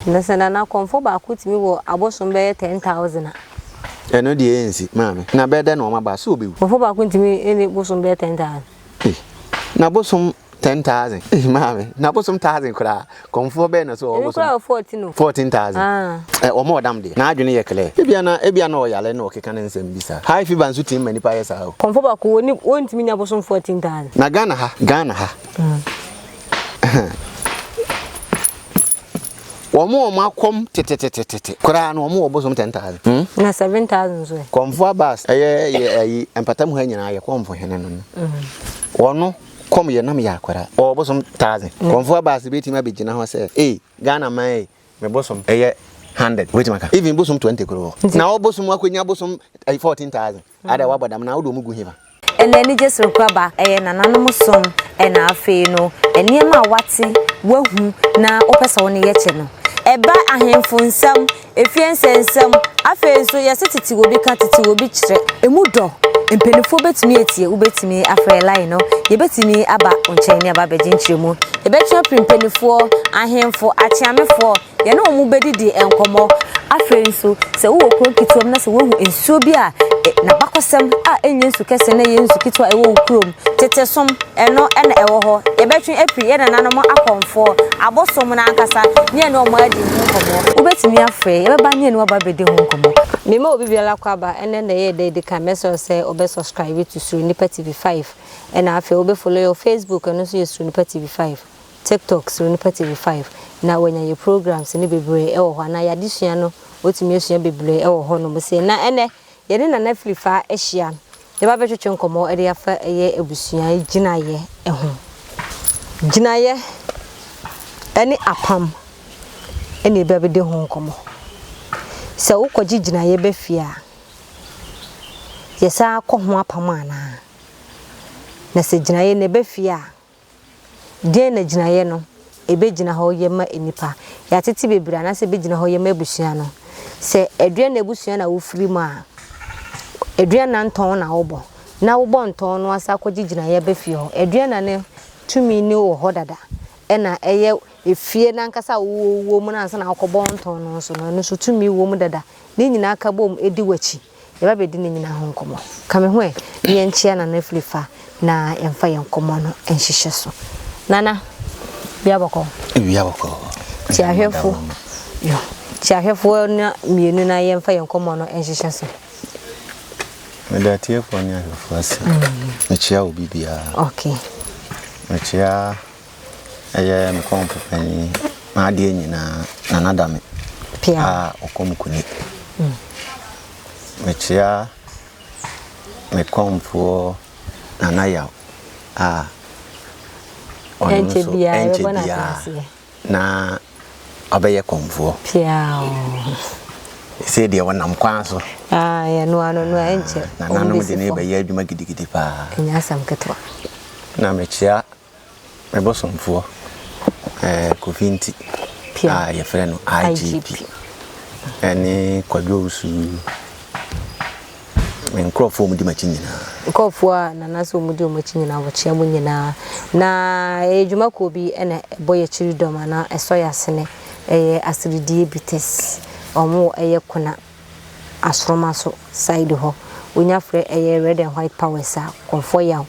Na sɛ Nana kɔmfo baako tumi wɔ abosom bɛyɛ 10,000 a. Ɛno deɛ ɛnsi, maame. Na bɛyɛ dɛn na wɔn aba? So ɔbɛwu? Kɔmfo baako ntumi nni bosom bɛyɛ 10,000. Ei, na bosom 10,000. Ei, maame, na bosom thousand koraa. Kɔmfoɔ bɛyɛ na so ɔwɔ bosom. Ebi koraa wɔ 14 o. 14,000. Ah. Ɛ, wɔn ɔdam deɛ. N'adwene yɛ clear. Ebia na, ebia na ɔyare na ɔkeka ne nsɛm bi saa. High fever nso tumi ma nipa yɛ saa o. Kɔmfo baako, wɔnni, wɔntumi nya bosom 14,000. Na Ghana ha, Ghana ha. Mm. Wɔn a wɔn akɔm tetetetete koraa no, wɔn wɔ bosom 10,000. Hmm? Na 7,000 nso ɛ? Kɔmfo Abbas, ɛyɛ yɛ ayi, mpatamu ha nyinaa yɛ kɔmfo hene no no. Wɔno kɔm yɛ nam yɛ akwadaa. Ɔwɔ bosom 1,000. Kɔmfo Abbas bɛtumi abɛgyina hɔ sɛ, ei, Ghana man ei, me bosom ɛyɛ 100. Wobɛtumi aka. Even bosom 20 koraa wɔ. Na wo bosom akɔnya bosom 14,000. Ada wabɔ dam na wode wɔn gu hefa? Ɛna anigye soronko aba, ɛyɛ nananom som, ɛna afei no nneɛma a wate, wahu na wopɛ sɛ wo ne yɛ kyɛ no. Ɛba ahemfo nsɛm, efie nsɛnsɛm, afei nso yɛse tete obi ka, tete obi kyerɛ. Emu dɔ, mpanimfoɔ bɛtumi atie, wobɛtumi afrɛ line no, yɛbɛtumi aba wo nkyɛn ne aba abɛgye nkyerɛmu. Yɛbɛtwe apiri mpanimfoɔ, ahemfo, akyeamefoɔ, Yɛne wɔn bɛdidi nkɔmmɔ. Afei nso, sɛ wowɔ kuro ketewa mu na sɛ woahu nsuo bi a n'abakɔsɛm a ɛnyɛ nsu kɛse na ɛyɛ nsu ketewa a ɛwɔ wo kurom, tete som, ɛno na ɛwɔ hɔ. Yɛbɛtwe afiri yɛn nananom akɔmfoɔ, abosom no ankasa, ne yɛne wɔn adi ho nkɔmmɔ. Wobɛtumi afrɛ, yɛbɛba ne yɛne wo aba abɛdi ho nkɔmmɔ. Mema obi biara kɔ aba ɛnɛ na ɛyɛ da edi kan mɛsrɛ wo sɛ wobɛ subscribe to Suro Nipa TV 5 ɛna afei wobɛ follow yɛ wɔ Facebook ɛno nso yɛ Suro Nipa TV 5. TikTok so Nipa TV 5 na wanya yɛ programs no bebree wɔ hɔ anaa yɛ adesua no watumi asua bebree wɔ hɔ nom sei. Na ɛnɛ yɛne Nana Filifa ahyia yɛba bɛtwetwe nkɔmmɔ de afa ɛyɛ abusua gyinaeɛ ho. Gyinaeɛ ɛne apam ɛna yɛba bɛdi ho nkɔmmɔ. Sɛ wokɔgye gyinaeɛ ba fie a yɛsan kɔ ho apam anaa? Na sɛ gyinaeɛ no ɛba fie a Deɛn na gyinaeɛ no ɛbɛgyina hɔ yɛ ma nnipa? Yɛatete bebree anaasɛ ɛbɛgyina hɔ yɛ ma abusua no. Sɛ aduan abusua na wofiri mu a, aduan ntɔn na wobɔ. Na wobɔ ntɔn no asa akɔgye gyinaeɛ ba fie hɔ. Aduan no tumi no wɔ hɔ dada. Ɛna ɛyɛ efie no ankasa a wowɔ mu no ansa na wokɔbɔ ntɔn no nso no, ɛno nso tumi wɔ mu dada. Ne nyinaa ka bom di w'akyi. Yɛba bɛdi ne nyinaa ho nkɔmmɔ. Ka me ho ɛ, ne yɛnkyea Nana Afirifa na yɛmfa yɛn nkɔmmɔ no nhyehyɛ so. Nana, wia bɔkɔɔ. Wia bɔkɔɔ. Kyia ahwɛfo, yo, kyia ahwɛfoɔ no mmienu na yɛmfa yɛn nkɔmmɔ no nhyehyɛ so. Meda atiefoɔ ne ahwɛfoɔ ase. Mekyia obi biara. Okay. Mekyia Ɛyɛ me kɔmfo panyin, m'adeɛ nyinaa, Nana Dame a ɔkɔm kuni. Mekyea me kɔmfoɔ Nana Yaw a ɔno nso ɛnkyɛ biara na ɔbɛyɛ kɔmfoɔ. Sɛ deɛ wɔnam kwan so. Nananom de ne bɛyɛ adwuma gidigidi paa. Na mekyea Me bosomfoɔ eh, Kofi Nti a yɛfrɛ no IGP ɛne Kwadwo Owusu, me nkurɔfoɔ a wɔdi m'akyi nyinaa. Nkurɔfoɔ a Nana sɛ wɔdi wɔn akyi nyinaa, wɔkyea mo nyinaa. Na ɛyɛ dwumakuo bi na ɛbɔ yɛn akyiri dɔm anaa ɛsɔ yɛn asene, ɛyɛ Aseredie Bitters. Wɔn wɔ ɛyɛ Kona. Asoroma so side hɔ wonya frɛ ɛyɛ red and white powers a kɔmfɔ yaw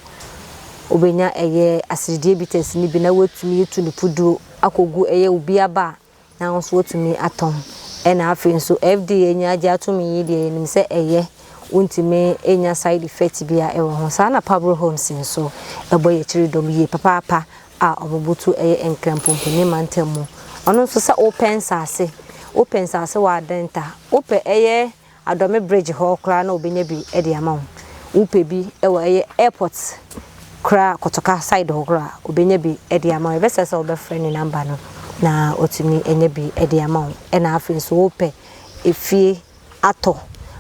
wobɛnya ɛyɛ aseredeɛ bitters no bi na woatumi atu no puduro akɔgu ɛyɛ obi aba a na wo nso woatumi atɔn ɛna afei nso FDA anya agye atom yi deɛ yɛnim sɛ ɛyɛ wontumi nya side effect bia ɛwɔ ho saa na Pabro Homes nso ɛbɔ yɛ akyiri dɔm yie papaapa a wɔbutu yɛ Nkranpomponi mantam mu. Ɔno nso sɛ wopɛ nsaase, wopɛ nsaase wɔ Adenta, wopɛ ɛyɛ Adɔme bridge hɔ koraa na wɔbɛnya bi de ama wo. Wopɛ bi wɔ ɛyɛ airport koraa Kotoka side hɔ koraa wɔbɛnya bi de ama wo. Yɛbɛsrɛ sɛ wobɛfrɛ ne number no na watumi anya bi de ama wo. Ɛna afei nso wopɛ efie atɔ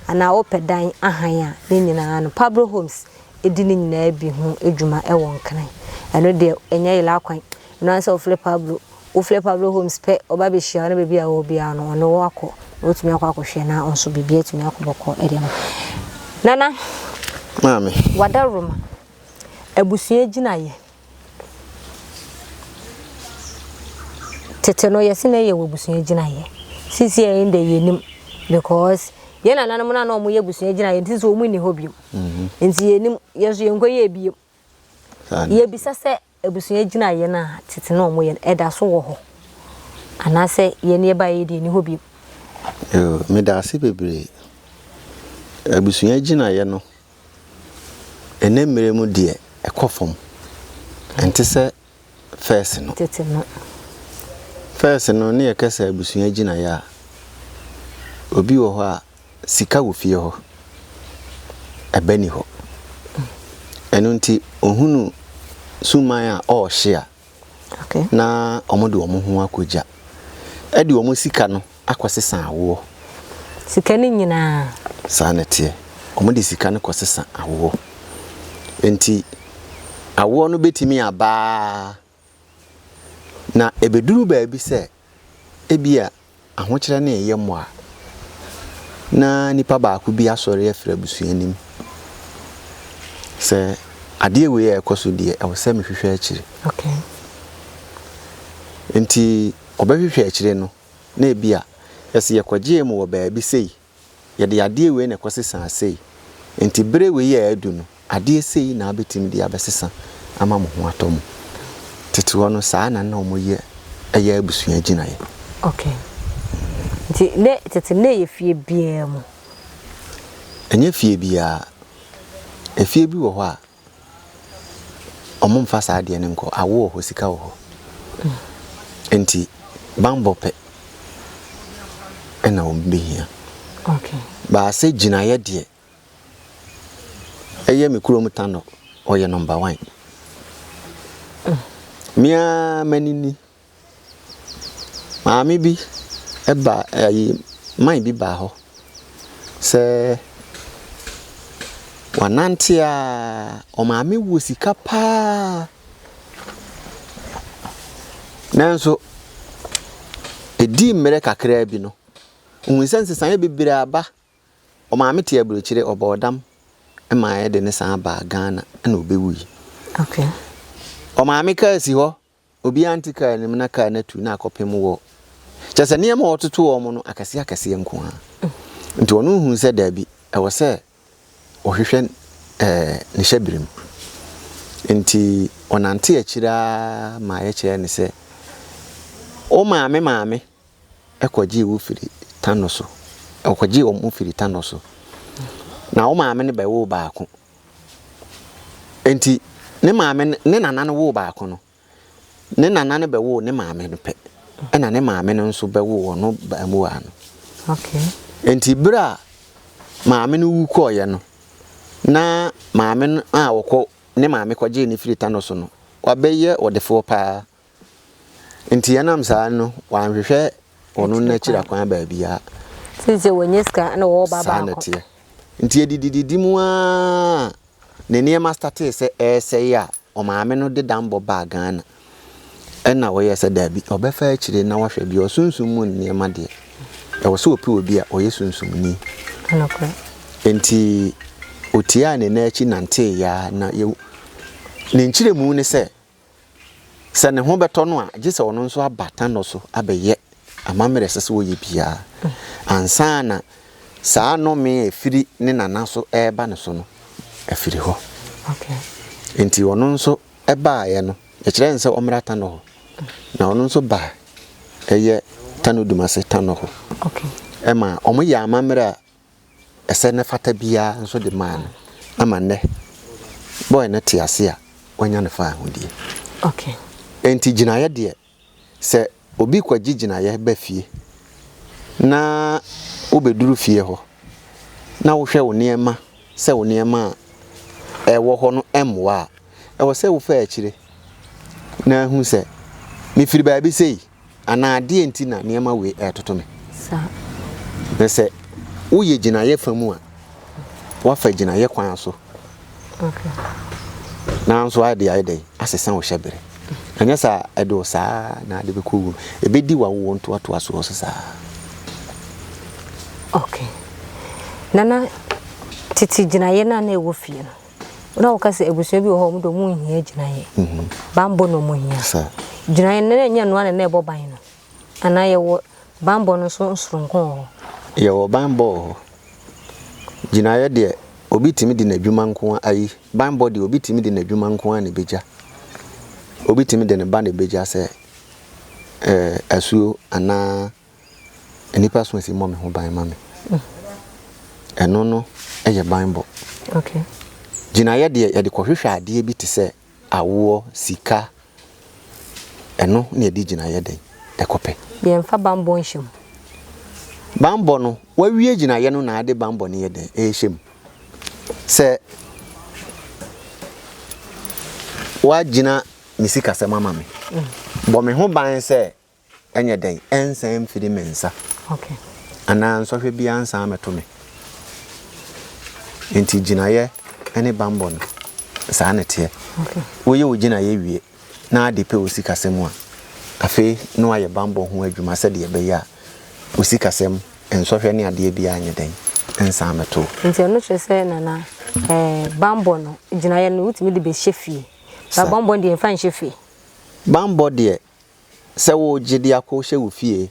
anaa wopɛ dan ahan a, ne nyinaa no Pablo Homes di ne nyinaa bi ho dwuma wɔ Nkran. Ɛno deɛ ɛnyɛ yera kwan. Ɛno ara ne sɛ wofrɛ Pablo. Wofrɛ Pablo Homes pɛ, ɔba bɛhyia wo na baabi a wowɔ biara no, ɔne wo akɔ na watumi akɔ akɔhwɛ na wo nso biribi atumi akɔ bɔkɔɔ de ama. Nana, Maame. Wadaworoma, abusua gyinaeɛ. Tete no yɛse na ɛyɛ wɔ abusua gyinaeɛ. Seesei a yɛn deɛ yɛnnim because yɛn nananom no a na wɔyɛ abusua gyinaeɛ nti sɛ wɔn nni hɔ bio. Nti yɛnnim, yɛn nso yɛnkɔyɛɛ bio. Yɛbisa sɛ abusua gyinaeɛ no a tete na wɔyɛ no ɛda so wɔ hɔ anaasɛ yɛn yɛbaeɛ yi deɛ ɛnni hɔ bio? Yoo, meda ase bebree. Abusua gyinaeɛ no, ɛnnɛ mmerɛ mu deɛ ɛkɔ fam. Ɛnte sɛ fɛs no. Tete no. Fɛs no ne yɛka sɛ abusua gyinaeɛ a, obi wɔ hɔ a sika wɔ fie hɔ, ɛbɛ ni hɔ. Ɛno nti ohunu suman a ɔrehye a, na wɔde wɔn ho akɔgya. Ɛde wɔn sika no akɔsesa awoɔ. Sika no nyinaa? Saa na ɛteɛ. Wɔde sika no kɔsesa awoɔ. Enti awoɔ no bɛtumi aba ara, na ɛbɛduru baabi sɛ ebia ahokyerɛ no reyɛ mmɔ a, na nipa baako bi asɔre afiri abusua no mu sɛ adeɛ wei a ɛkɔ so deɛ ɛwɔ sɛ mehwehwɛ akyire. Okay. Nti ɔbɛhwehwɛ akyire no, na ebia yɛse yɛkɔgyee mo wɔ baabi sei, yɛde adeɛ wei na ɛkɔsesaa sei, nti berɛ wei a adu no, adeɛ sei na abɛtumi de abɛsesa ama mo ho atɔ mo. Tete hɔ no, saa na na wɔyɛ ɛyɛ abusua gyinaeɛ. Okay. Nti ne tete ne yɛ fie biara mu? Ɛnyɛ fie biara. Efie bi wɔ hɔ a, wɔmfa saa adeɛ no nkɔ. Awo wɔ hɔ, sika wɔ hɔ. Nti bammɔ pɛ na wɔbɛhia. Okay. Baasɛ gyinaeɛ deɛ, ɛyɛ me kurom Tanɔ, ɔyɛ number one. Me ara m'ani ni. Maame bi ba ayi man bi baa hɔ sɛ wanante a ɔmaame wɔ sika paa. Nanso ɛdii mmerɛ kakraa bi no, ohun sɛ nsesaeɛ bebree aba. Ɔmaame te aburokyire, ɔbɔɔ dam ma yɛde no san baa Ghana na ɔbɛwui. Okay. Ɔmaame kaa si hɔ Obiara nte kaa no mu na kaa no atu na akɔpem wɔ kyerɛ sɛ nneɛma a wɔtoto wɔn no akɛseɛ akɛseɛ nko ara. Nti ɔno hu sɛ daabi, ɛwɔ sɛ ɔhwehwɛ ɛɛ ne hyɛberɛ mu. Nti ɔnante akyire ara ma yɛkyerɛ no sɛ wo maame maame kɔgyee wo firi tanɔ so, ɔkɔgyee wɔn firi tanɔ so. Na wo maame no bɛwoo baako. Enti ne maame no, ne nana no woo baako no, ne nana no bɛwoo ne maame no pɛ, ɛna ne maame no nso bɛwoo ɔno baamuwaa no. Okay. Enti berɛ a maame no wu kɔɔeɛ no, na maame no a ɔkɔ ne maame kɔgyee no firi Tano so no, wabɛyɛ ɔdefoɔ paa. Enti ɛnam saa no, wanhwehwɛ ɔno n'akyiri akwan baabiara. Seesei wanya sika na ɔwɔ ba baako. Saa na ɛteɛ. Nti ɛdidididi mu ara ne nneɛma startee sɛ ɛresɛe a, ɔmaame no de danbɔ baa Ghana. Ɛna ɔyɛɛ sɛ daabi, ɔbɛfa akyire na wahwɛ bi. Ɔsunsum mu nneɛma deɛ, ɛwɔ sɛ ɔpɛ obi a ɔyɛ sunsumni. Nokorɛ. Nti ɔtiaa ne nan akyi nanteeɛ ara na yɛ ne nkyerɛmu ne sɛ, Sɛ ne ho bɛtɔ no a, gye sɛ ɔno nso aba tanɔ so abɛyɛ amammerɛ a ɛsɛ sɛ ɔyɛ biara ansa na saa nnome a ɛfiri ne nana so reba ne so no afiri hɔ. Enti ɔno nso baeɛ no, yɛkyerɛɛ no sɛ ɔmmra tanɔ hɔ. Na ɔno nso baa ɛyɛ Tano Dumase tanɔ hɔ. Ɛma wɔyɛ amammerɛ a ɛsɛ na ɛfata biara nso de maa no ama nnɛ boy no te ase a wanya ne faahodie. Okay. Enti gyinaeɛ deɛ, sɛ obi kɔgye gyinaeɛ ba fie na wobɛduru fie hɔ na wohwɛ wo nneɛma sɛ wo nneɛma a ɛwɔ hɔ no mmoa a, ɛwɔ sɛ wofa akyire na ahu sɛ mefiri baabi sei Anaa deɛn nti na nneɛma wei retoto me? Na sɛ woyɛ gyinaeɛ fa mu a, woafa gyinaeɛ kwan so. Nanso ayɛ de ayɛ dɛn asesa wo hyɛbere. Ɛnyɛ saa ɛde wo saa na ade bɛkɔ wu. Ɛbɛdi w'awoɔ ntoatoasoɔ so saa. Okay. Nana, tete gyinaeɛ no a na ɛwɔ fie no, Na wɔka sɛ abusua bi wɔ hɔ a wɔn de wɔn nhia gyinaeɛ. Bammɔ na wɔn hia. Gyinaeɛ no na ɛnyɛ ɛno ara na na ɛbɔ ban no. Anaa yɛwɔ banbɔ no nso soronko wɔ hɔ? Yɛwɔ banbɔ wɔ hɔ. Gyinaeɛ deɛ, obi tumi de n'adwuma nko ara ayi. Banbɔ deɛ, obi tumi de n'adwuma nko ara na ɛbɛgya. Obi tumi de ne ba na ɛbɛgya sɛ ɛɛ asuo anaa nnipa so asi mmɔ me ho ban ma me. Ɛno no yɛ banbɔ. Okay. Gyinaeɛ deɛ, yɛde kɔhwehwɛ adeɛ bi te sɛ awoɔ, sika, ɛno na yɛde gyina yɛ dɛn? Ɛkɔpɛ. Yɛmfa banbɔ nhyɛ mu. Banbɔ no, wawie gyinayɛ no na ade banbɔ no yɛ dɛn? Ɛrehyɛ mu. Sɛ woagyina me sikasɛm ama me, bɔ me ho ban sɛ Ɛnyɛ dɛn, ɛnsan mfiri me nsa. Anaa nsɔhwɛ biara nsan mmɛto me. Enti gyinaeɛ ne bammɔ no, saa na ɛteɛ. Woyɛ wo gyinaeɛ wie na ade pɛ wo sikasɛm a, afei na woayɛ bammɔ ho adwuma sɛdeɛ ɛbɛyɛ a wo sikasɛm, nsɔhwɛ ne adeɛ biara nyɛ dɛn, nsan mmɛto wo. Nti ɛno kyerɛ sɛ Nana, ɛɛ bammɔ no, gyinaeɛ no wotumi de bɛhyɛ fie. Ba bammɔ no deɛ yɛmfa nhyɛ fie. Bammɔ deɛ, Sɛ woregye de akɔhyɛ wo fie,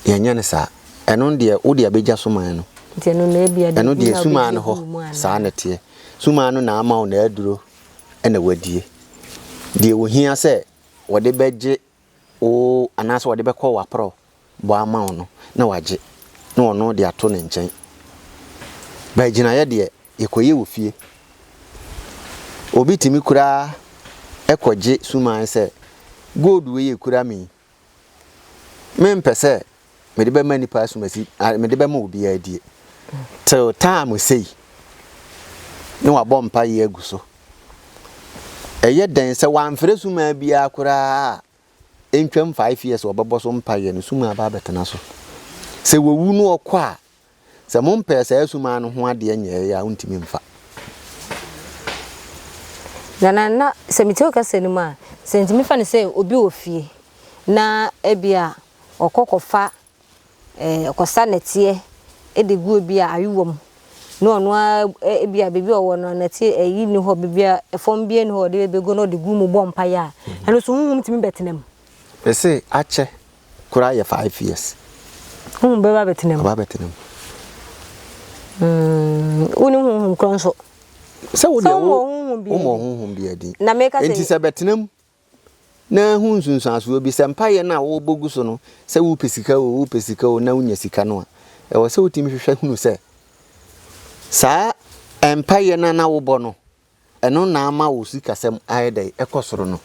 yɛnyɛ no saa. Ɛno deɛ, wode abɛgya suman no. Nti ɛno no ebia Ɛno deɛ suman no hɔ, saa na ɛteɛ. Suman no na ama wo n'aduro na wadie. Deɛ ohia sɛ wɔde bɛgye wo anaasɛ wɔde bɛkɔ w'aporɔw bɔ ama wo no, na wagye, na ɔno de ato ne nkyɛn. Ba agyinaeɛ deɛ, yɛkɔyɛ wɔ fie. Obi tumi koraa kɔgye suman sɛ, Gold wei a ɛkura me yi, mempɛ sɛ mede bɛma nnipa asumasi, mede bɛma obiara adie. Till time sei, na wabɔ mpaeɛ agu so. Ɛyɛ dɛn sɛ wamfrɛ suman biara koraa a, ɛntwam five years wɔbɛbɔ so mpaeɛ no, suman aba abɛtena so. Sɛ wɔwu no ɔkɔ a, Sɛ mompɛɛ saa sumaa no ho adeɛ nyɛeɛ a, wontumi mfa. Nana, na sɛ metie wo kasa no mu a, sɛ nti mefa no sɛ obi wɔ fie na ebia ɔkɔ kɔfa eh, ɔkɔsa nɛteɛ de gu ebia ayowa mu na ɔno ara ebia baabi a ɔwɔ no nɛteɛ ayi nni hɔ, baabi a fam biara nni hɔ a ɔde bɛgu na ɔde gu mu bɔ mpaeɛ a, ɛno nso honhom tumi bɛtena mu? Mese akyɛ koraa yɛ five years. Honhom bɛba abɛtena mu. Ɔba abɛtena mu. Mm, wo ne honhom korɔ nso. Sɛ wo deɛ wo womɔ honhom bi adi. Na meka sɛ. Nti sɛ bɛtena mu na hu nsunsuansoɔ bi sɛ mpaeɛ no a wobɔ gu so no sɛ wopɛ sika o wopɛ sika o na wonya sika no a ɛwɔ sɛ wotumi hwehwɛ hunu sɛ saa mpaeɛ no a na wobɔ no Ɛno na ama wo sikasɛm ayɛ dɛn? Ɛkɔ soro no.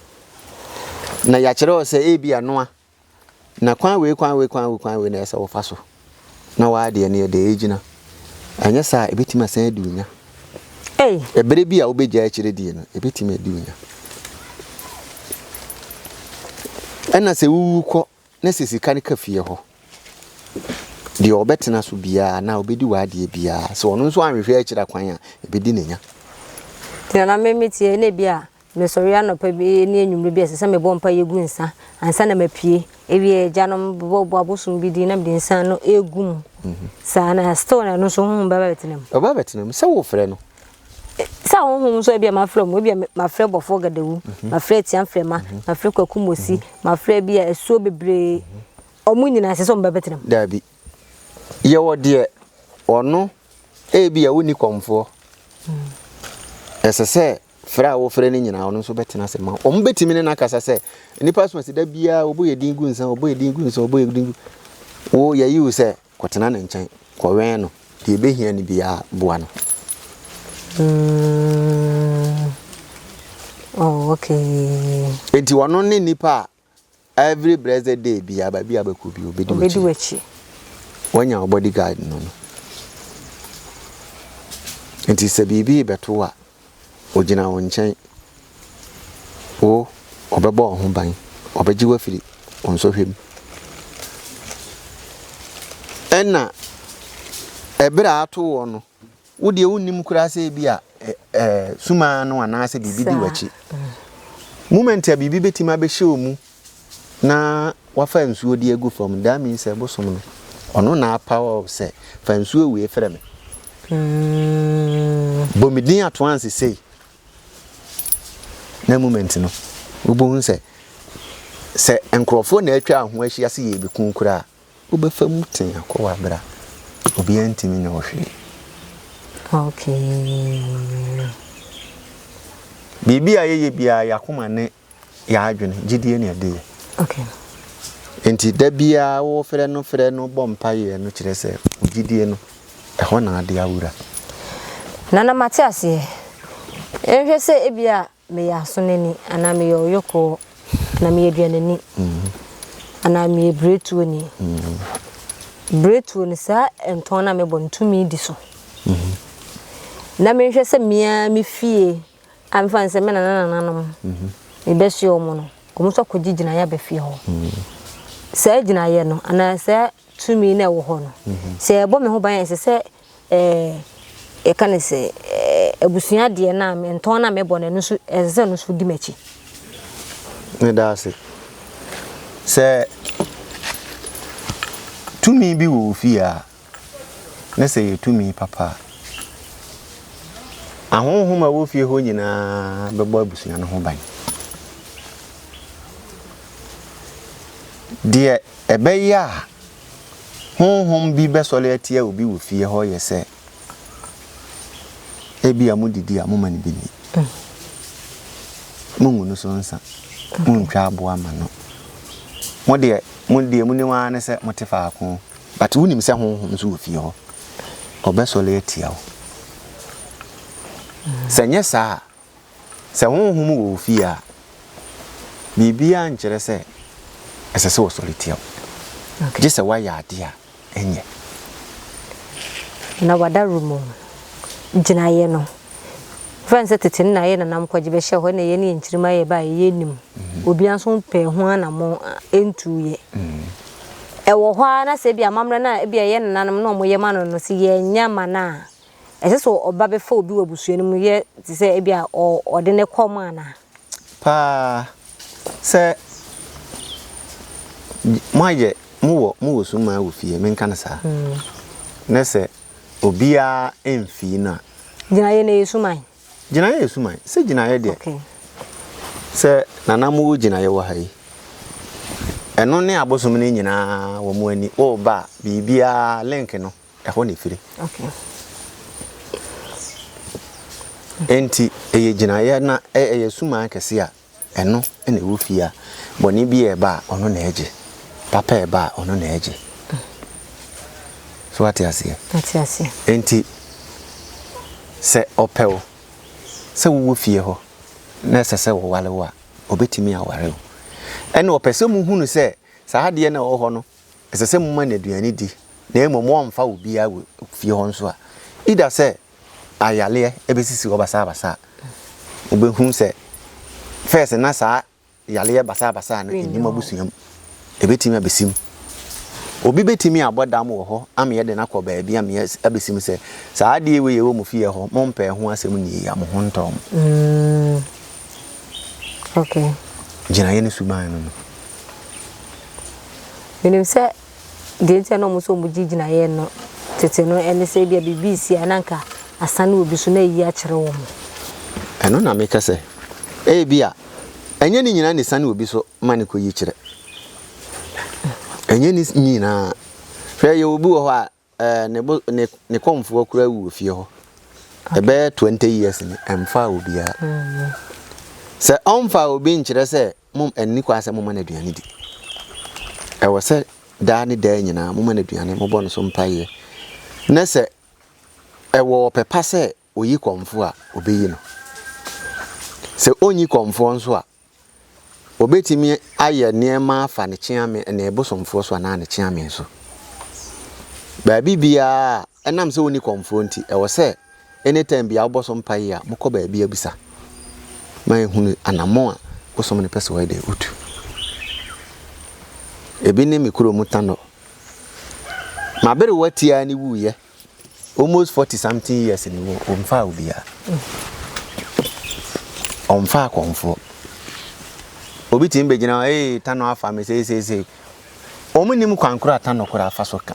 Na yɛakyerɛ wo sɛ ebia noa, na kwan wei, kwan wei, kwan wei, kwan wei na ɛsɛ sɛ wofa so na w'adeɛ no yɛ dɛn? Ɛgyina. Anyɛ saa a, ɛbɛtumi asan adi wo nya. Ɛberɛ bi a wobɛgyae akyire die no, ɛbɛtumi adi wo nya. Ɛna sɛ wowu kɔ na sɛ sika no ka fie hɔ, deɛ ɔbɛtena so biara anaa ɔbɛdi w'adeɛ biara, sɛ ɔno nso anhwehwɛ akyira kwan a, ɛbɛdi ne nya. Nti na me meteɛ na ebi a mesɔre anɔpa bi ne anwummerɛ bi a ɛsɛ sɛ mebɔ mpaeɛ gu nsa ansa na mapue. Ebi agyanom bobɔbɔ abosom bi din na mede nsa no egu mu. Saa na still na ɛno nso honhom bɛba bɛtena mu. Ɔba bɛtena mu sɛ wofrɛ no. Sɛ honhom nso ebia mafrɛ mu, ebia mafrɛ bɔfoɔ gadawu, mhm. mafrɛ atiamfrɛma, mhm. mafrɛ kwaku mosi, mhm. mafrɛ bi a asuo bebree, ɔmo nyinaa ɛsɛ sɛ ɔmo bɛbɛtena mu. Daabi. Yɛwɔ deɛ ɔno ebi a wonni kɔmfoɔ. Ɛsɛ sɛ frɛ a wofrɛ no nyinaa ɔno nso bɛtena ase ma wɔn bɛtumi ne no akasa sɛ nnipa so asi da biara wɔbɔ yɛ din gu nsa wɔbɔ yɛ din gu nsa wɔbɔ yɛ din gu wo yɛyi wo sɛ Kɔtena ne nkyɛn, kɔwɛn no, deɛ ɛbɛhia no biara, boa no. Mm. Oh, okay. Enti ɔno ne nipa a every blessed day biara baabi a bɛkɔ bi obɛdi w'akyi. w'akyi. Wanya wo bodyguard no no. Nti sɛ biribi rebɛto a, Ogyina wo nkyɛn. Wo, ɔbɛbɔ wo ho ban. Ɔbɛgye wo afiri wo nsɔhwɛ mu. Ɛna ɛberɛ a ato woɔ no, wo deɛ wonnim koraa sɛ ebi a ɛɛ sumaa no anaasɛ biribi di w'akyi. Moment a biribi bɛtumi abɛhyɛ wo mu na wafa nsuo de agu fam, that means sɛ bosom no, ɔno na apaw wo sɛ fa nsuo wei frɛ me. Bɔ me din ato anse sei. Na moment no, wobɛhu sɛ Sɛ nkurɔfoɔ na atwa ho ahyia sɛ yɛrebɛku wo koraa a, wobɛfa mu tee akɔ w'abrɛ a obiara ntumi nyɛ wo hwee. Okay. Biribi a yɛyɛ biara yɛn akoma ne yɛn adwene, gyidie na ɛde yɛ. Okay. Nti da biara wofrɛ no frɛ no bɔ mpaeɛ no kyerɛ sɛ wo gyidie no ɛhɔ na ade awura. Nana mate aseɛ. Nhwɛ sɛ ebia Meyɛ asonani anaa meyɛ ɔyɔkɔɔ anaa meyɛ aduanani anaa meyɛ biretuoni. Biretuo no, saa ntɔn no a mebɔ no, tumi di so. Na menhwɛ sɛ me ara me fie a mefa no sɛ me nana nananom mebɛsoɛ wɔn no, wɔn nso akɔgye gyinaeɛ aba fie hɔ. Saa gyinaeɛ no anaa saa tumi no a ɛwɔ hɔ no, sɛ ɛbɔ me ho ban a, ɛsɛ sɛ ɛɛ yɛka no sɛ ɛɛ abusua deɛ no a ntɔn no a mebɔ no ɛno nso ɛsɛ sɛ ɛno nso di m'akyi. Meda ase. Sɛ tumi bi wɔ wo fie a, na sɛ ɛyɛ tumi papa a, ahonhom a ɛwɔ fie hɔ nyinaa bɛbɔ abusua no ho ban. Deɛ ɛbɛyɛ a Honhom bi bɛsɔre atia obi wɔ fie hɔ yɛ sɛ ebia modidi a momma no bi nni. Mongu no so nsa. Montwa aboa ma no. Mo deɛ, mo deɛ monim ara ne sɛ mote faako. But wonim sɛ honhom nso wɔ fie hɔ. Ɔbɛsɔre atia wo. Sɛ nyɛ saa a, Sɛ honhom wɔ wo fie a, biribiara nkyerɛ sɛ ɛsɛ sɛ wɔsɔre tia wo, gye sɛ woayɛ ade a ɛnyɛ. Na w'adaworo mu gyinaeɛ no, ɛfiri sɛ tete no na yɛn nananom kɔgye bɛhyɛɛ hɔ, ɛna yɛn ne yɛn nkyirimma yɛ baeɛ, yɛnnim. Obiara nso pɛɛ ho anammɔn ntuiɛ. Ɛwɔ hɔ ara na sɛ ebia amammerɛ no a ebia yɛn nananom na wɔyɛ ma no no, sɛ yɛannya amma no a, Ɛsɛ sɛ ɔba bɛfa obi wɔ abusua no mu yɛ te sɛ ebia ɔde no kɔm anaa? Paa, sɛ moayɛ mowɔ mowɔ sumaa wɔ fie, menka no saa, na sɛ obiara mfii no a. Gyinaeɛ no ɛyɛ suman? Gyinaeɛ yɛ suman. Sɛ gyinaeɛ deɛ, Okay. sɛ nana mowɔ gyinaeɛ wɔ ha yi, ɛno ne abosom no nyinaa wɔn ani, woreba a, biribiara link no. Ɛhɔ na ɛfiri. Enti ɛyɛ gyinaeɛ na ɛyɛ suman kɛse a ɛno na ɛwɔ fie a bɔne bi reba a ɔno na ɛgye, papa reba a ɔno na ɛgye. So wate aseɛ? Mate aseɛ. Enti sɛ ɔpɛ wo sɛ wowɔ fie hɔ na ɛsɛ sɛ wɔware wo a, ɔbɛtumi aware wo. Ɛna ɔpɛ sɛ muhunu sɛ saa adeɛ no a ɛwɔ hɔ no Ɛsɛ sɛ moma no aduane di, na mmom wɔmfa obiara wɔ fie hɔ nso a, either sɛ ayareɛ bɛsisi hɔ basabasa a, wobɛhu sɛ first na saa yareɛ basabasa no nnim abusua mu, ɛbɛtumi abɛsi mu. Obi bɛtumi abɔ dam wɔ hɔ ama yɛde no akɔ baabi ama abɛsi mu sɛ saa adeɛ wei ɛwɔ mo fie hɔ, mompɛ ho asɛm nni a mo ho ntɔ mo. Mm. Okay. Gyinaeɛ ne suban no no. Menim sɛ deɛ nti a na wɔn nso wɔgye gyinaeɛ no tete no ne sɛ ebia biribi resi a na anka asane obi so na ayi akyerɛ wɔn. Ɛno na meka sɛ ebia ɛnyɛ ne nyinaa na esiane obi so ma no kɔyi kyerɛ. Ɛnyɛ ne nyinaa. Hwɛ yɛwɔ obi wɔ hɔ a Ɛɛ ne bo ne ne kɔmfoɔ koraa awu wɔ fie hɔ. Ɛbɛyɛ 20 years ni, ɛmfaa obiara. Sɛ ɔmfaa obi nkyerɛ sɛ mom ɛnni kwan sɛ moma no aduane di. Ɛwɔ sɛ daa ne daa nyinaa moma no aduane, mobɔ no so mpaeɛ. Na sɛ ɛwɔ ɔpɛ pa sɛ oyi kɔmfoɔ a, obeyi no. Sɛ onyi kɔmfoɔ nso a, Obetumi ayɛ nneɛma afa ne kyeame, ne bosomfoɔ so anaa ne kyeame so. Baabi biara a, ɛnam sɛ wonni kɔmfoɔ nti, ɛwɔ sɛ anytime biara wobɔ so mpaeɛ a, mokɔ baabi abisa ma ehunu anammɔn a bosom no pɛ sɛ ɔyɛ dɛ otu. Ebi ne me kurom Tanɔ. M'aberewa tiaa ne wuiɛ. Almost 40 something years ni wɔ ɔmfaa obiara. Ɔmfaa akɔmfoɔ. Obi tumi bɛgyina hɔ, ee Tanɔ afa me sei sei sei. Wɔn nim kwan koro a Tanɔ koraa fa so ka.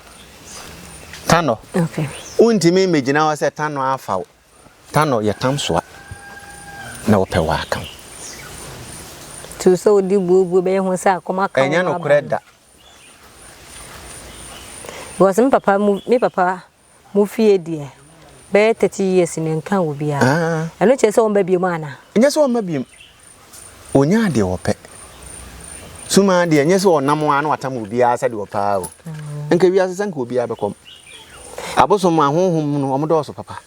Tanɔ. Okay. Wontumi mmɛgyina hɔ sɛ Tanɔ afa wo. Tanɔ yɛ tam soa na wɔpɛ wɔ aka wo. Nti Nti sɛ wode buobuo bɛyɛ ho sɛ akɔm aka Ɛnyɛ nokorɛ da. Because me papa mu me papa mu fie deɛ bɛyɛ 30 years ne nka wɔ biara. Ah. Ɛno kyerɛ sɛ ɔmba biom ana? Ɛnyɛ sɛ ɔmba biom. Ɔnya deɛ ɔpɛ. Sumaa deɛ ɛnyɛ sɛ ɔnam a na watam obiara sɛdeɛ ɔpɛ ara o. Nka wiase sɛ nka obiara bɛkɔm. Abosom ahonhom no wɔn dɔɔso papa.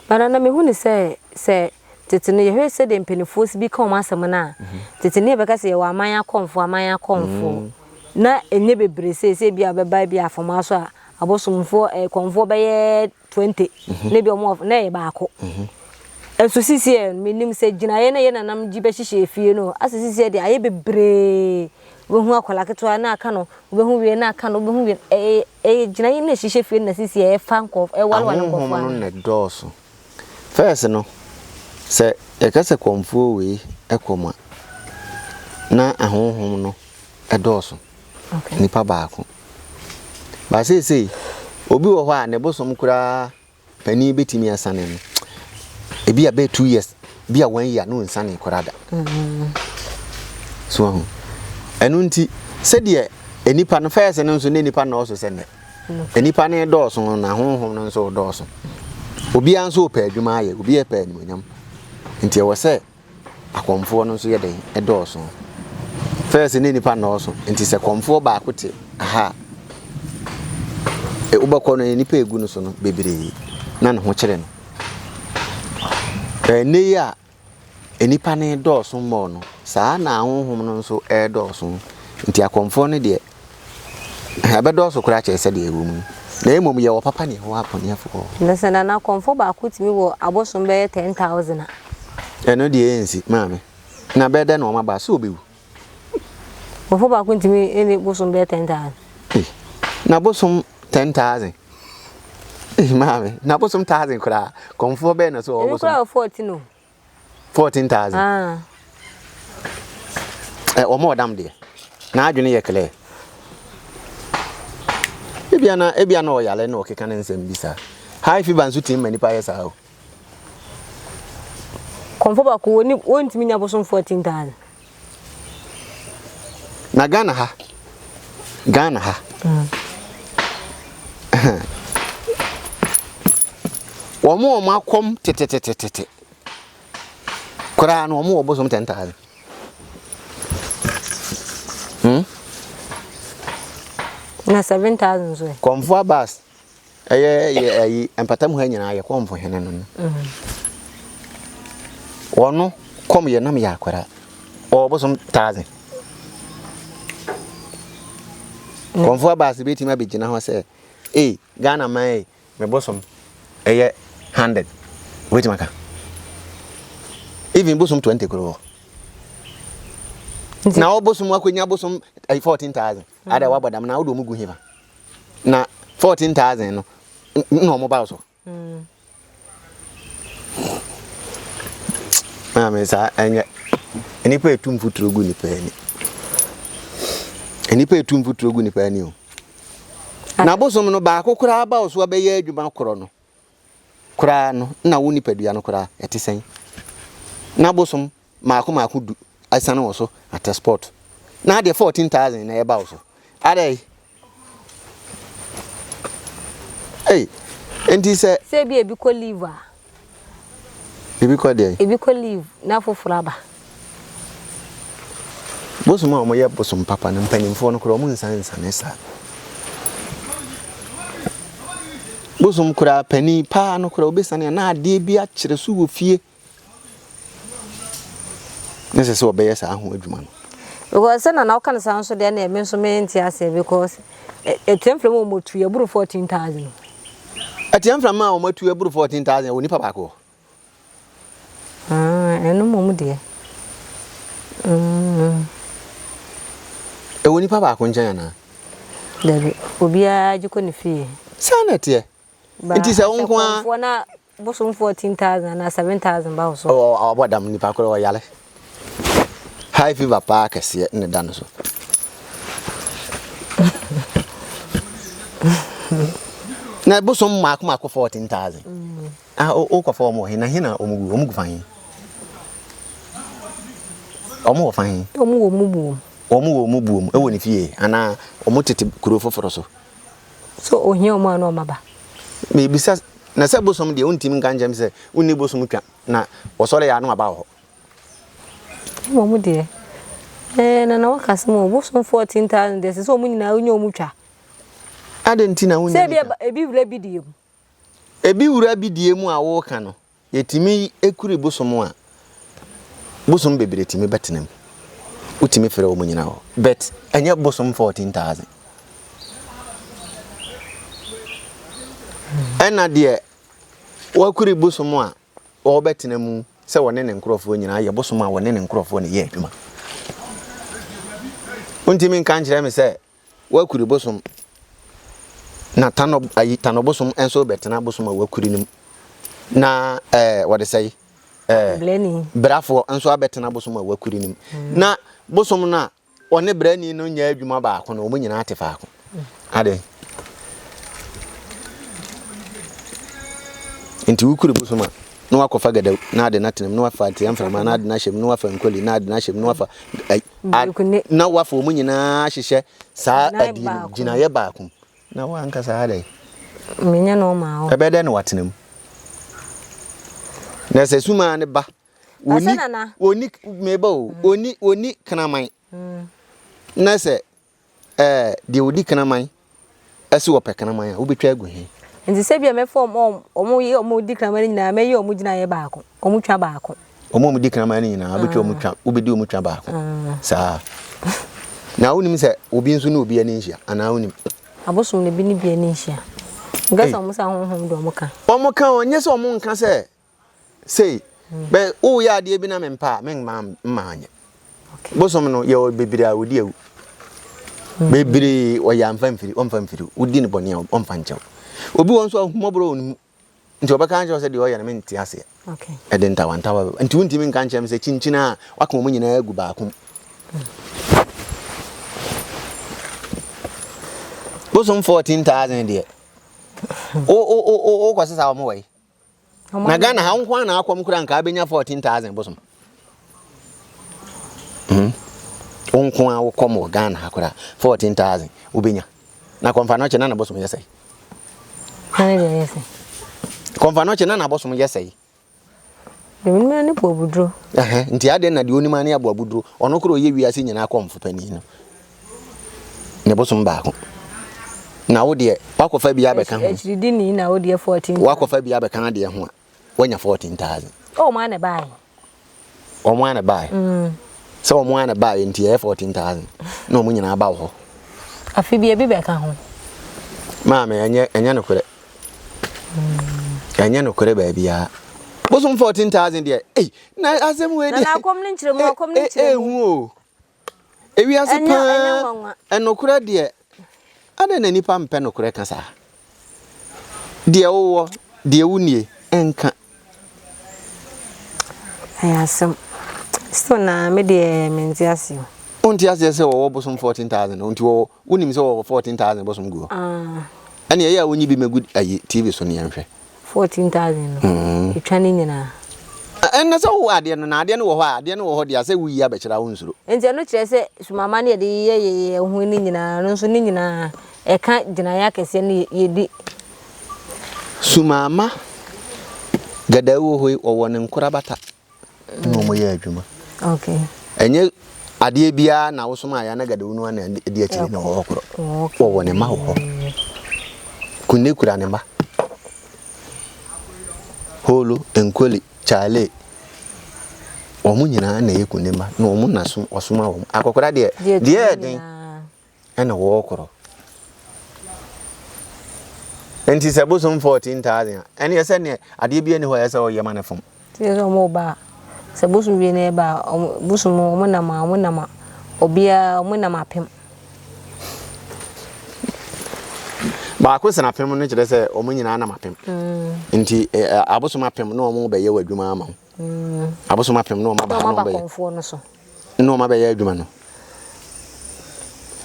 But nana mehu ne sɛ sɛ tete no yɛhwɛ sɛdeɛ mpanimfoɔ si bi ka wɔn asɛm no a tete no yɛbɛka sɛ yɛwɔ aman akɔmfoɔ aman akɔmfoɔ na ɛnyɛ bebree sɛ sɛ ebi a bɛba bi afɔmaa so a abosomfoɔ ɛɛ kɔmfoɔ bɛyɛ 20 na ebi wɔn wɔ na ɛyɛ baako nso sisi ɛ menim sɛ gyinaeɛ na yɛ nanam gye bɛhyehyɛ efie no asɛ sisi ɛ deɛ ayɛ bebree wobɛhu akwadaa ketewa na aka no wobɛhu wie na aka no wobɛhu wie ɛyɛ ɛyɛ gyinaeɛ na ɛhyehyɛ fie no na sisi ɛ ɛfa nkɔf ɛwalewale Ahonhom nkɔfoɔ no ano. na ɛdɔɔso. First no, sɛ yɛka sɛ kɔmfoɔ wei kɔm a, na ahonhom no dɔɔso. Okay. Nipa baako. Ba seesei, obi wɔ hɔ a ne bosom koraa panin bɛtumi asane no. Ebi a bɛyɛ 2 years, bi a one year na ɔnsane koraa da. So ahu. Ɛno nti, sɛdeɛ nipa no first no nso ne nipa nnɔɔso sɛ nnɛ. Nnipa no redɔɔso na honhom no nso redɔɔso. Obiara nso repɛ adwuma ayɛ, obiara repɛ animuonyam. Nti ɛwɔ sɛ akɔmfoɔ no nso yɛ dɛn? Ɛdɔɔso. First ne nnipa nnɔɔso, nti sɛ kɔmfoɔ baako te ha a, wobɛkɔ no nnipa egu no so no bebree na ne ho kyerɛ no. Ɛnnɛ yi a nnipa no redɔɔso mmɔɔ no, saa na ahonhom no nso redɔɔso. Nti akɔmfoɔ no deɛ, ɛbɛdɔɔso koraa kyerɛ sɛdeɛ ɛwɔ mu no. Na mmom yɛwɔ papa ne yɛwɔ abɔneɛfoɔ. Na sɛ nana kɔmfoɔ baako tumi wɔ abosom bɛyɛ 10,000 a. Ɛno deɛ ɛnsi, maame. Na bɛyɛ dɛn na wɔn aba? Sɛ wɔbɛwu. Kɔmfoɔ baako ntumi ne bosom bɛyɛ 10,000. Ei, na bosom 10,000. Ei, maame, na bosom 1,000 koraa. Kɔmfoɔ bɛyɛ na so ɔwɔ Ebi bosom. koraa wɔ 14 o. 14,000. Ah. Ɛ wɔn ɔdam deɛ. N'adwene yɛ clear. Ebia na ebia na ɔyare na ɔkeka ne nsɛm bi saa. High fever nso tumi ma nipa yɛ saa o. Kɔmfoɔ baako wɔni wɔntumi nya bosom 14,000. Na Ghana ha, Ghana ha. Wɔn a wɔn akɔm tetetetete koraa no wɔn wɔ bosom 10,000. Hmm? Na 7,000 nso ɛ. Kɔmfo Abbas ɛyɛ yɛ ɛyi mpatamu ha nyinaa yɛ kɔmfo hene no no. Wɔno kɔm yɛ nam yɛ akwara. Ɔwɔ bosom 1,000. Kɔmfo Abbas bɛtumi abɛgyina hɔ sɛ, ei Ghana man ei, me bosom ɛyɛ 100. Wobɛtumi aka. Even bosom 20 koraa wɔ. Na wo bosom akɔnya bosom 14,000. Ada wabɔ dam na wode ɔmo gu hefa. Na 14,000 no na ɔmo ba wo so. Maame saa ɛnyɛ nnipa etu mfuturo gu nipa ani. Nnipa etu mfuturo gu nipa ani o. Na bosom no baako koraa ba wo so abɛyɛ adwuma korɔ no koraa no na wo nipadua no koraa ɛte sɛn. Na bosom maako maako du asiane wɔ so at a spot. Na adeɛ 14,000 na ɛba wo so. Adɛn? Ei, enti sɛ. Sɛ ebi ebi kɔ leave a. Ebi kɔ deɛn? Ebi kɔ leave na foforɔ aba. Bosom a wɔyɛ bosom papa no mpanimfoɔ no koraa wɔn nsa nsane saa. Bosom koraa panin paa no koraa obesane a na adeɛ bi akyerɛ so wɔ fie. Ne sɛ sɛ ɔbɛyɛ saa ho adwuma no. Because sɛ nana woka no saa nso deɛ na me nso mente aseɛ because atiamfra mu wɔn tu yɛboro 14,000. Atiamfra mu a wɔn atu ɛboro 14,000 wɔ nipa baako hɔ. Ah, ɛno mmom deɛ. Mm. Ɛwɔ nipa baako nkyɛn anaa? Dabi, obiara gye kɔ ne fie. Saa na ɛteɛ. Nti sɛ wo nko ara. Kɔmfoɔ na bosom 14,000 anaa 7,000 ba wo so. Ɔbɔ dam nipa korɔ ɔyare. High fever paa kɛseɛ ne da no so. Na bosom mmaako mmaako 14,000. Mm. Ah, wokɔfa wɔn wɔ he na he na wɔn gu wɔn gu fa he? Wɔn wɔ fa he? Wɔn wɔ mu buom. Wɔn wɔ mu buom wɔ ne fie anaa wɔn tete kuro foforɔ so? So ohia wɔn a na wɔn aba? Mebisa, na sɛ bosom deɛ wontumi nka nkyerɛ me sɛ wonni bosom twa na wɔsɔre yɛ a na wɔaba wɔ hɔ. Mmom deɛ, ɛɛ na na waka sɛ mo bosom 14,000 deɛ ɛsɛ sɛ wɔn nyinaa wonya wɔn twa. Adɛn nti na wonya Sɛ ebi twa? ebi wura bi deɛ mu. Ebi wura bi deɛ mu a woreka no, yɛtumi kuri bosom a, bosom bebree tumi bɛtena mu. Wotumi frɛ wɔn nyinaa hɔ. But ɛnyɛ bosom 14,000. Ɛna deɛ wakuri bosom a ɔrebɛtena mu sɛ ɔne ne nkurɔfoɔ nyinaa yɛ bosom a ɔne ne nkurɔfoɔ na ɛyɛ adwuma. Wontumi nka nkyerɛ me sɛ wakuri bosom na tanɔ ayi tanɔ bosom nso bɛtena bosom a wakuri no mu na ɛɛ wɔde sɛe ɛɛ brafoɔ nso abɛtena bosom a wakuri no mu na bosom no a Ɔne brani no nyɛ adwuma baako no, wɔn nyinaa te faako. Adɛn? Nti wokuri bosom a, na wakɔfa gadaw na ade no atena mu, na wafa ntea mframa na ade no ahyɛ mu, na wafa nkoli na ade no ahyɛ mu, na wafa na wafa wɔn nyinaa ahyehyɛ saa adi no gyinaeɛ baako mu. Na wankasa adɛn? Menyɛ na ɔma Ɛbɛyɛ dɛn na watena mu? Na sɛ sumaa ne ba Wɔnni, wɔnni, meba o, wɔnni, wɔnni kraman. Na sɛ ɛɛ deɛ ɔdi kraman ɛsɛ wɔpɛ kraman a, wobɛtwa agu he? Nti sɛ bia mɛfa wɔn a wɔn yɛ wɔn di kraman no nyinaa mɛyɛ wɔn gyinaeɛ baako, wɔn twa baako. Wɔn a wɔdi kraman no nyinaa wobɛtwa wɔn twa, wobɛdi wɔn twa baako. Saa. Na wonim sɛ obi nso ne obi ani nhyia anaa wonim? Abosom no bi ne bi ani nhyia. Nka sɛ wɔn sɛ ahonhom de wɔn ka. Wɔn ka o, nyɛ sɛ wɔn nka sɛ Sei, bɛ woyɛ adeɛ bi na mempɛ a, memma mma anyɛ. Bosom no, yɛwɔ bebree a wɔdi awu. Hmm. Bebree ɔyɛ amfa mfiri, ɔmfa mfiri. Wodi no bɔne a ɔmfa nkyɛw. Obi wɔ nso a ahummɔborɔ wɔ ne mu. Nti ɔbɛka akyerɛ sɛ deɛ ɔyɛ no mente aseɛ. Ɛde ntawantawa bɛba. Nti wontumi nka nkyerɛ me sɛ kyinkyin a waka wɔn nyinaa agu baako mu. Bosom 14,000 deɛ. Wo wo wo wo kɔ sesa wɔn wɔ yi. Na Ghana ha nko na akɔm kura nka abɛnya 14000 bosom. Hmm. Wo nko a wokɔm wɔ Ghana ha kora 14000 wobɛnya. Na kɔmfa no kye na na bosom yɛ sɛe. Kɔmfa no kye na na bosom yɛ sɛe. Deɛ onim ara ne boabuduro. Ɛhɛn, nti adɛn na deɛ onim ara ne aboabuduro, ɔno koraa ɔyɛ wiase nyinaa kɔmfo panin no, ne bosom baako. Na wo deɛ, woakɔfa bi abɛka ho. Akyiridini na wo deɛ 14,000. Woakɔfa bi abɛka adeɛ ho a, woanya 14,000. Oh, wɔn ara na ɛbaeɛ. Wɔn ara na ɛbaeɛ. Mm. Sɛ wɔn ara na ɛbaeɛ nti ɛyɛ 14,000 na wɔn nyinaa ba wɔ hɔ. Afe bi ebi bɛka ho. Maame, ɛnyɛ ɛnyɛ nokorɛ. Ɛnyɛ nokorɛ baabiara. Bosom 14,000 deɛ, ei, na asɛm wei deɛ. Na akɔm ne nkyerɛmu, akɔm ne nkyerɛmu. Ehu o. Ewiase paa, ɛnokorɛ deɛ, adɛn na nipa mpɛ nokorɛ ka saa? Deɛ wowɔ, deɛ wonie, ɛnka. Ɛyɛ asɛm. Still na me deɛ mente aseɛ o. Wonte aseɛ sɛ wɔwɔ bosom 14,000 nti wɔwɔ wonim sɛ wɔwɔ 14,000 bosom gu hɔ. Ah. Ɛne ɛyɛ a wonyi bi mɛgu ayi TV so ne yɛnhwɛ. 14,000 no. Mm. Etwa ne nyinaa. Ɛnna sɛ wowɔ adeɛ no na adeɛ no wɔ hɔ a adeɛ no wɔ hɔ deɛ sɛ woyi abɛkyerɛ a wonsuro. Nti ɛno kyerɛ sɛ sumama no yɛde yɛ yɛ ho ne nyinaa no nso ne nyinaa ɛka gyinaeɛ akɛseɛ no yɛdi Sumaama Gadawu wɔ hɔ yi, ɔwɔ ne nkorabata na wɔn yɛ adwuma. Okay. Ɛnyɛ adeɛ biara na wosoma ayɛ na Gadawu no ana ɛdi akyire na ɔwɔ korɔ. Wɔwɔ ne mma wɔ hɔ. Kunne kura ne mma. Holo, Nkoli, Charlie, wɔn nyinaa na ɛyɛ kunne mma na wɔn na som ɔsoma wɔn. Akɔkora deɛ deɛ ɛden. ɛna wɔkorɔ. Nti sɛ bosom 14,000 a, ɛneɛ sɛ neɛ adeɛ bi ani hɔ a ɛsɛ sɛ ɔyɛ ma no fam. Nti sɛ wɔn ba a, sɛ bosom wie na ɛba a, wɔn bosom wɔn nam a wɔn nam a, obiara wɔn nam apem. Baako sena apem no kyerɛ sɛ wɔn nyinaa nam apem. Mm. Nti abosom apem na wɔn bɛyɛ wɔ adwuma ama wo. Mm. Abosom apem na wɔn aba ha na wɔn bɛyɛ. Na wɔn abɛyɛ adwuma no.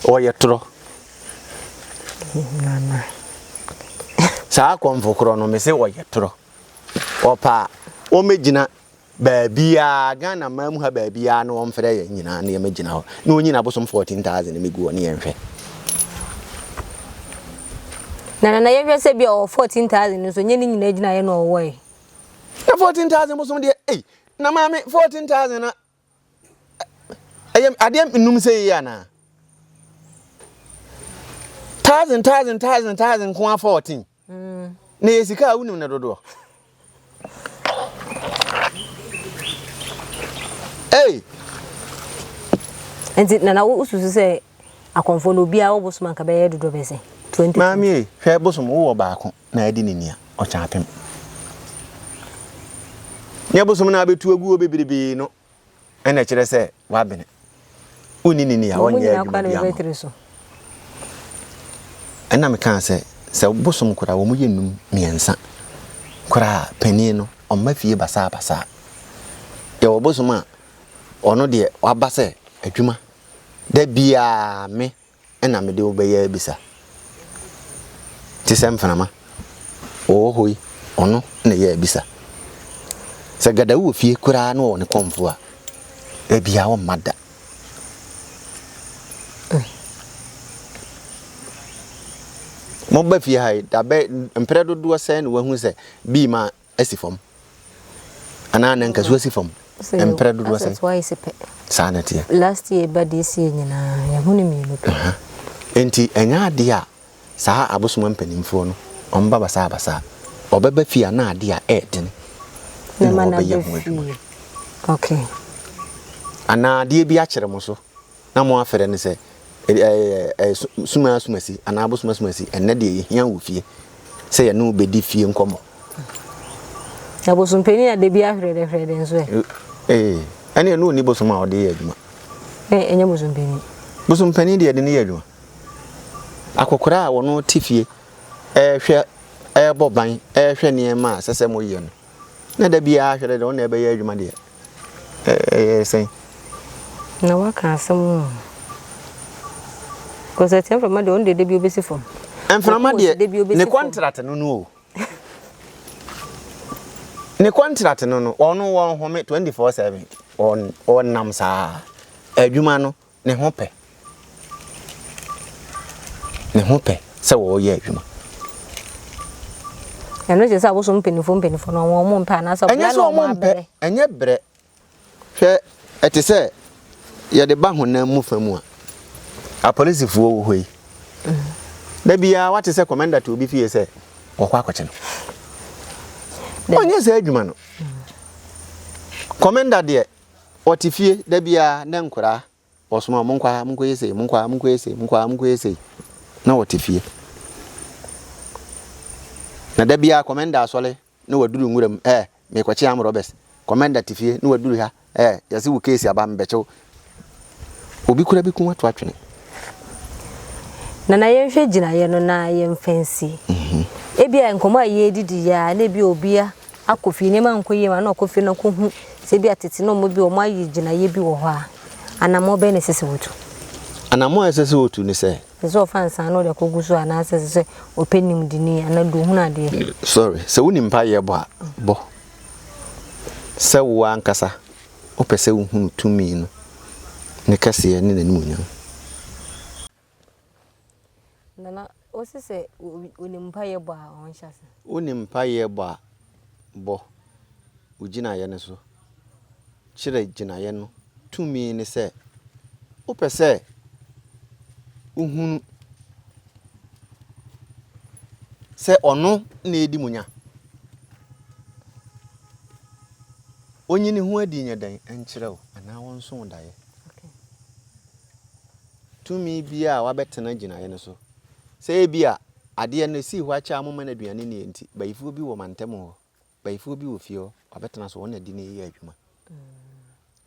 Ɔyɛ torɔ. Saa akɔmfo korɔ no, mese ɔyɛ torɔ. Ɔpɛ a, ɔmmɛgyina. baabiara, Ghana man mu ha baabiara na wɔmfrɛ yɛn nyinaa na yɛmmɛgyina hɔ na wɔnyi n'abosom 14,000 no mmɛgu hɔ ne yɛnhwɛ. Na nana yɛhwɛ sɛ bi a ɔwɔ 14,000 no nso nyɛ ne nyinaa gyinaeɛ na ɔwɔ ɛ. Na 14,000 bosom deɛ, ei, na maame 14,000 na ɛyɛ adeɛ nnum sɛ yie anaa? Thousand, thousand, thousand, thousand nko ara 14. Na ɛyɛ sika a wonim ne dodoɔ. Ei! Nti nana wosusu sɛ akɔmfoɔ no obiara wɔ bosom anka bɛyɛ dodoɔ bɛyɛ sɛ 20. Maame ei, hwɛ bosom wowɔ baako na adi ne nia ɔkyɛ apem. Nyɛ bosom no abɛtu agu hɔ bebrebe no ɛna ɛkyerɛ sɛ wabene. Wonni ne ni a ɔnyɛ adwuma bi ama. Ɛna mekaa sɛ sɛ bosom koraa wɔn yɛ num mmiɛnsa koraa panin no ɔmma fie basaa basaa. Yɛwɔ bosom a ɔno deɛ waba sɛ adwuma da biara me na mede wo bɛyɛ abisa. Te sɛ mframa, ɔwɔ hɔ yi, ɔno na ɛyɛ abisa. Sɛ Gadawu wɔ fie koraa na ɔwɔ ne kɔmfo a, ebia ɔmma da. Moba fie ha yi, dabɛ mprɛ dodoɔ sɛn na wahu sɛ bii ma asi fam anaa nankasu asi fam mprɛ dodoɔ sɛn twice pɛ saa na ɛteɛ last year ba this year nyinaa yɛho ne mmienu pɛ nti ɛnyɛ adeɛ a saa abosoma mpanimfoɔ no ɔmba basaa basaa ɔbɛba fie a na adeɛ a ɛɛdene na ɔbɛyɛ ho adwuma okay anaa adeɛ bi akyerɛ mo so na moafrɛ no sɛ Suma-asumasi anaa Abosom-asumasi, ɛnnɛ deɛ yɛhia wo fie sɛ yɛne wo bɛdi fie nkɔmmɔ. Na bosompanin a da bi ahwerɛdɛhwerɛdɛ nso ɛ? Ee, ɛne ɛno ɔnni bosom a ɔde yɛ adwuma. Ɛnyɛ bosompanin. Bosompanin deɛ yɛde no yɛ adwuma. Akɔkora a wɔno te fie ɛrehwɛ ɛrebɔ ban ɛrehwɛ nneɛma a ɛsɛ sɛ moyɛ no, na da biara ahwerɛdɛ ɔno na ɛbɛyɛ adwuma deɛ. Ɛyɛ sɛn? Na waka asɛm o. Because ɛte mframa deɛ ɔno deɛ da bi obɛsi fam. Mframa deɛ ne contract no no o. Ne contract no no ɔno wɔn home 24/7 ɔnam saa adwuma no Ne ho pɛ. Ne ho pɛ sɛ wɔreyɛ adwuma. Ɛno kyerɛ sɛ abosom mpanimfoɔ mpanimfoɔ no wɔn mpɛ anaasɛ ɛnyɛ sɛ wɔn mpɛ ɛnyɛ brɛ hwɛ ɛte sɛ yɛde ba honam mu fa mu a apolisifoɔ wɔ hɔ yi da biara wate sɛ kɔmɛnda te obi fie sɛ wɔkɔ akɔkye no ɔnyɛ saa adwuma no kɔmɛnda deɛ Wɔte fie da biara na nkwadaa wɔsoma wɔn, monkɔ ha, monkɔyɛ sei, monkɔ ha, monkɔyɛ sei, monkɔ ha, monkɔyɛ sei, na wɔte fie. Na da biara kɔmɛnda asɔre na waduru nwura mu, ɛɛ, mekɔkye arm robbers. Kɔmɛnda te fie na waduru ha, ɛɛ, yɛse wo keesi aba, mebɛkye wo. Obi kura bi ko ato atwene. Nana yɛnhwɛ gyinaeɛ no na yɛmfa nsi. Mhm. Ebia nkɔmmɔ a yɛredidi yi a na ebia obia akɔ fie, nneɛma ankɔ yie ma na ɔkɔ fie na ɔkɔhu sɛ ebia tete na wɔn bi wɔn ayɛ gyinaeɛ bi wɔ hɔ a, anammɔn bɛn na ɛsɛ sɛ wɔtu? Anammɔn a ɛsɛ sɛ wɔtu ne sɛ. Ɛsɛ sɛ ɔfa nsa na ɔde akɔgu so anaasɛ ɛsɛ sɛ ɔpɛ nimdeni anaa deɛ ɔhunu adeɛ? Sorry, sɛ wonim mpaeɛ bɔ a, bɔ. Sɛ wo ankasa wopɛ sɛ wohunu tumi no, ne kɛseɛ ne n'animuonyam. Nana, wose sɛ onim mpaeɛ bɔ a ɔnhyɛ ase? Wonim mpaeɛ bɔ a, bɔ wo gyinaeɛ no so. Kyerɛ gyinaeɛ no tumi ne sɛ wopɛ sɛ wohunu sɛ ɔno na ɛredi mo nya. Ɔnyi ne ho adi nyɛ dɛn nkyerɛ wo anaa ɔnso wo daeɛ. Tumi biara a wabɛtena gyinaeɛ no so. Sɛ ebia adeɛ no ɛsii hɔ akyɛ a momma no aduane nnie nti, bayifoɔ bi wɔ mantam hɔ, bayifoɔ bi wɔ fie hɔ, wabɛtena so, wɔn na de no reyɛ adwuma.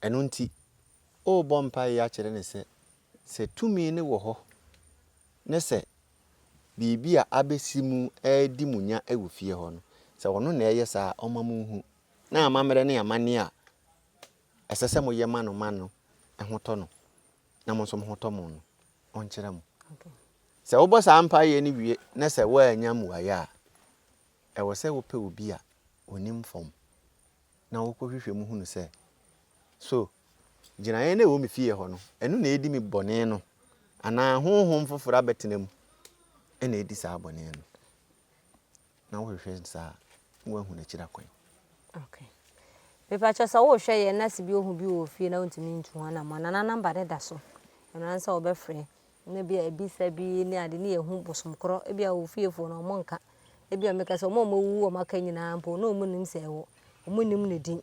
Ɛno nti, worebɔ mpaeɛ akyerɛ no sɛ, sɛ tumi no wɔ hɔ ne sɛ biribi a abɛsi mu redi mo nya wɔ fie hɔ no, sɛ ɔno na ɛyɛ saa a, ɔmma monhu. Na amammerɛ ne amanneɛ a ɛsɛ sɛ moyɛ ma no ma no ho tɔ no. na mo nso mo ho tɔ mo no, ɔnkyerɛ mo. Sɛ wobɔ saa mpaeɛ no wie na sɛ woannya mmuaeɛ a, ɛwɔ sɛ wopɛ obi a ɔnim fam. Na wokɔhwehwɛ mu hunu sɛ, so gyinaeɛ no a ɛwɔ me fie hɔ no, ɛno na ɛredi me bɔne no, anaa honhom foforɔ abɛtena mu na ɛredi saa bɔne no? Na wohwehwɛ saa a, na woahu n'akyiri akwan. Okay. Mepakyɛ sɛ wohwɛ yɛn na sɛ bi ohu bi wɔ fie na wontumi ntu ho anamɔ a, nana namba no da so. Ɛno ara ne sɛ wobɛfrɛ na bi a abisa bi ne ade ne yɛhu bosom korɔ. Ebi a wo fiefoɔ no wɔn nka. Ebi a meka sɛ wɔn a wɔawuwu wɔn aka nyinaa mpo na wɔn nim sɛ ɛwɔ. Wɔn nim ne din.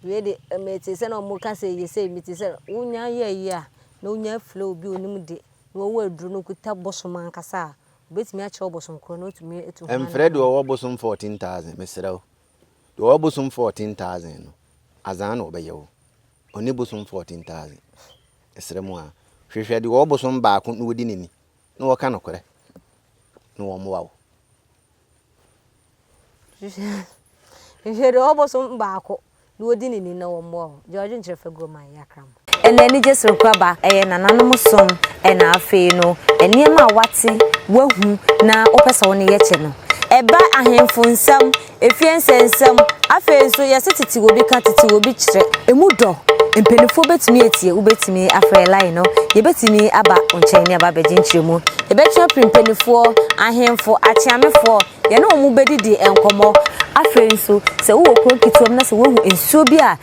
Wei de mete sɛ na wɔn ka sɛ yɛ sei mete sɛ wonya yɛ yi a na wonya frɛ obi a onim de na wɔwɔ aduro no okuta bosom ankasa a obetumi akyerɛ wo bosom korɔ na watumi atu ho Mfrɛ deɛ anamɔ. ɔwɔ bosom 14,000 mesrɛ wo. Deɛ ɔwɔ bosom 14,000 no azaa na ɔbɛyɛ wo. Ɔnni bosom 14,000. Mesrɛ mo a, hwehwɛ deɛ ɔwɔ bosom baako na ɔdi n'ani na ɔka nokorɛ na wɔmmoa wo. Hwehwɛ deɛ ɔwɔ bosom baako na ɔdi ne ni na wɔmmoa wo. Gye w'adwenkyerɛ fa gu ma yɛ akra mo. Ɛna anigye soronko aba, ɛyɛ nananom som, ɛna afei no nneɛma a woate, woahu na wopɛ sɛ wo ne yɛ kyɛ no. Ɛba ahemfo nsam, efie nsɛnsɛm, afei nso yɛse tete obi ka, tete obi kyerɛ. Emu dɔ, mpanimfoɔ bɛtumi atie, wobɛtumi afrɛ line no, yɛbɛtumi aba wo nkyɛn ne aba abɛgye nkyerɛmu. Yɛbɛtwe afiri mpanimfoɔ, ahemfo, akyeamefoɔ, Yɛne wɔn bɛdidi nkɔmmɔ. Afei nso, sɛ wowɔ kuro ketewa mu na sɛ woahu nsuo bi a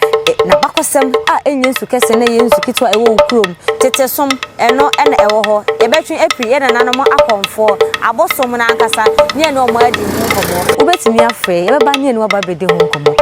n'abakɔsɛm a ɛnyɛ nsu kɛse na ɛyɛ nsu ketewa a ɛwɔ wo kurom, tete som, ɛno na ɛwɔ hɔ. Yɛbɛtwe afiri yɛn nananom akɔmfoɔ, abosom no ankasa, ne yɛne wɔn adi ho nkɔmmɔ. Wobɛtumi afrɛ, yɛbɛba ne yɛne wo aba abɛdi ho nkɔmmɔ.